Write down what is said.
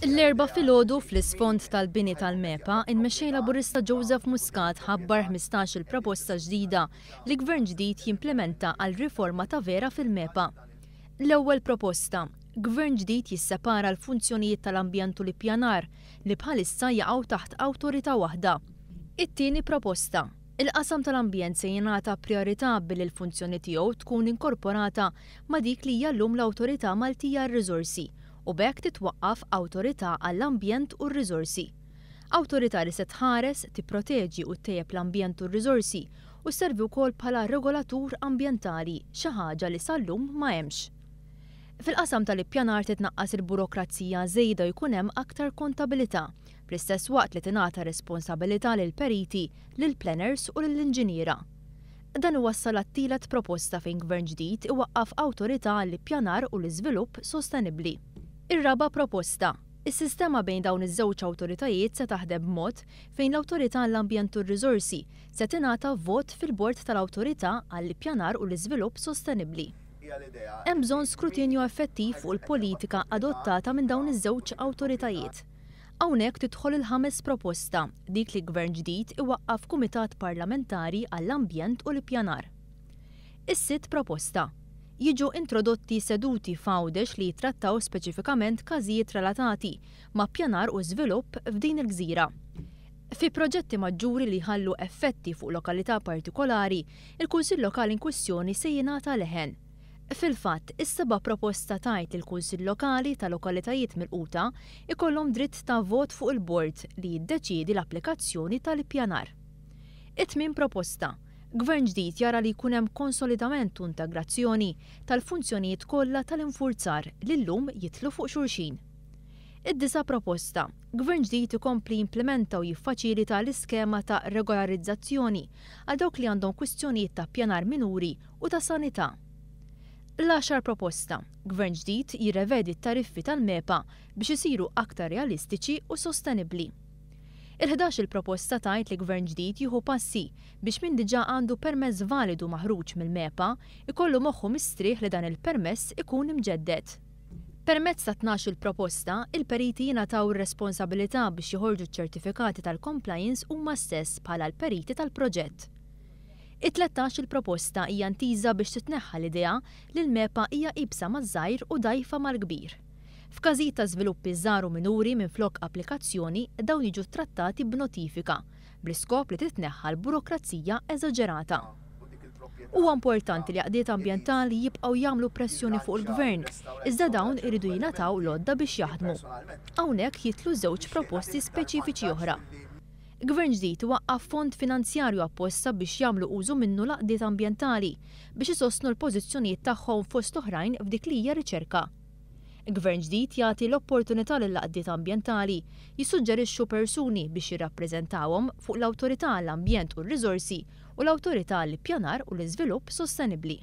L-Erbgħa filgħodu fl-isfond tal-bini tal-MEPA, il-Mexxej Laburista Joseph Muscat ħabbar 15-il proposta ġdida li Gvern ġdid jimplimenta għal riforma ta' vera fil-MEPA. L-ewwel proposta, Gvern ġdid jissepara l-funzjonijiet tal-ambjent u l-ippjanar li bħalissa jaqgħu taħt awtorità waħda. It-tieni proposta, Il-qasam tal-ambjent se jingħata prijorità billi l-funzjoni tiegħu tkun inkorporata ma' dik li hija llum l-Awtorità Maltija għar-Riżorsi u b'hekk titwaqqaf Awtorità għall-Ambjent u r-Riżorsi. Awtorità li se tħares, tipproteġi u ttejjeb l-ambjent u r-riżorsi u sservi wkoll bħala regolatur ambjentali, xi ħaġa li sal-lum ma hemmx. Fil-qasam tal-ippjanar titnaqqas il burokrazija żejda u jkun hemm aktar kontabilità, fl-istess waqt li tingħata responsabilità lill-periti, lill-planners u lill-inġiniera. Dan iwassal għat-tielet proposta fejn Gvern ġdid iwaqqaf Awtorità għall-Ippjanar u l-Iżvilupp Sostenibbli. Ir-raba' proposta, Is-sistema bejn dawn iż-żewġ awtoritajiet se taħdem b'mod fejn l-Awtorità għall-Ambjent u r-Riżorsi se tingħata vot fil-Bord tal-Awtorità għall-Ippjanar u l-Iżvilupp Sostenibbli. Hemm bżonn skrutinju effettiv fuq il-politika adottata minn dawn iż-żewġ awtoritajiet. Hawnhekk tidħol il-ħames proposta, dik li Gvern ġdid iwaqqaf Kumitat Parlamentari għall-Ambjent u l-Ippjanar. Is-sitt proposta, Jiġu introdotti seduti f'Għawdex li jittrattaw speċifikament każijiet relatati ma' ppjanar u żvilupp f'din il-gżira. Fi proġetti maġġuri li jħallu effetti fuq lokalità partikolari, il-Kunsill Lokali inkwistjoni se jingħata leħen. Fil-fatt, is-seba' proposta tgħid li l-Kunsill Lokali ta' lokalitajiet milquta jkollhom dritt ta' vot fuq il-bord li jiddeċiedi l-applikazzjoni tal-ippjanar. It-tmien proposta, Gvern ġdid jara li jkun hemm konsolidament u integrazzjoni tal-funzjonijiet kollha tal-infurzar li llum jidħlu fuq xulxin. Id-disa' proposta, Gvern ġdid ikompli jimplimenta u jiffaċilita l-iskema ta' regolarizzazzjoni għal dawk li għandhom kwistjonijiet ta' ppjanar minuri u ta' sanità. L-għaxar proposta, Gvern ġdid jirrevedi t-tariffi tal-MEPA biex isiru aktar realistiċi u sostenibbli. Il-ħdax-il proposta tgħid li Gvern ġdid jieħu passi biex min diġà għandu permess validu maħruġ mill-MEPA jkollu moħħu mistrieħ li dan il-permess ikun imġedded. Permezz ta' tnax-il proposta, il-periti jingħataw ir-responsabilità biex joħorġu ċ-ċertifikati tal-compliance huma stess bħala l-periti tal-proġett. It-tlettax-il proposta hija intiża biex titneħħa l-idea li l-MEPA hija iebsa maż-żgħir u dgħajfa mal-kbir. F'każijiet ta' żviluppi żgħar u minuri minflok applikazzjoni, dawn jiġu ttrattati b'notifika, bl-iskop li titneħħa l-burokrazija eżaġerata. Huwa importanti li għaqdiet ambjentali jibqgħu jagħmlu pressjoni fuq il-Gvern, iżda dawn iridu jingħataw l-għodda biex jaħdmu. Hawnhekk jidħlu żewġ proposti speċifiċi oħra. Gvern ġdid iwaqqaf fond finanzjarju apposta biex jagħmlu użu minnu l-għaqdiet ambjentali biex isostnu l-pożizzjonijiet tagħhom fost oħrajn f'dik li hija riċerka. Gvern ġdid jagħti l-opportunità lill-għaqdiet ambjentali jissuġġerixxu persuni biex jirrappreżentawhom fuq l-Awtorità għall-Ambjent u r-Riżorsi u l-Awtorità għall-Ippjanar u l-Iżvilupp Sostenibbli.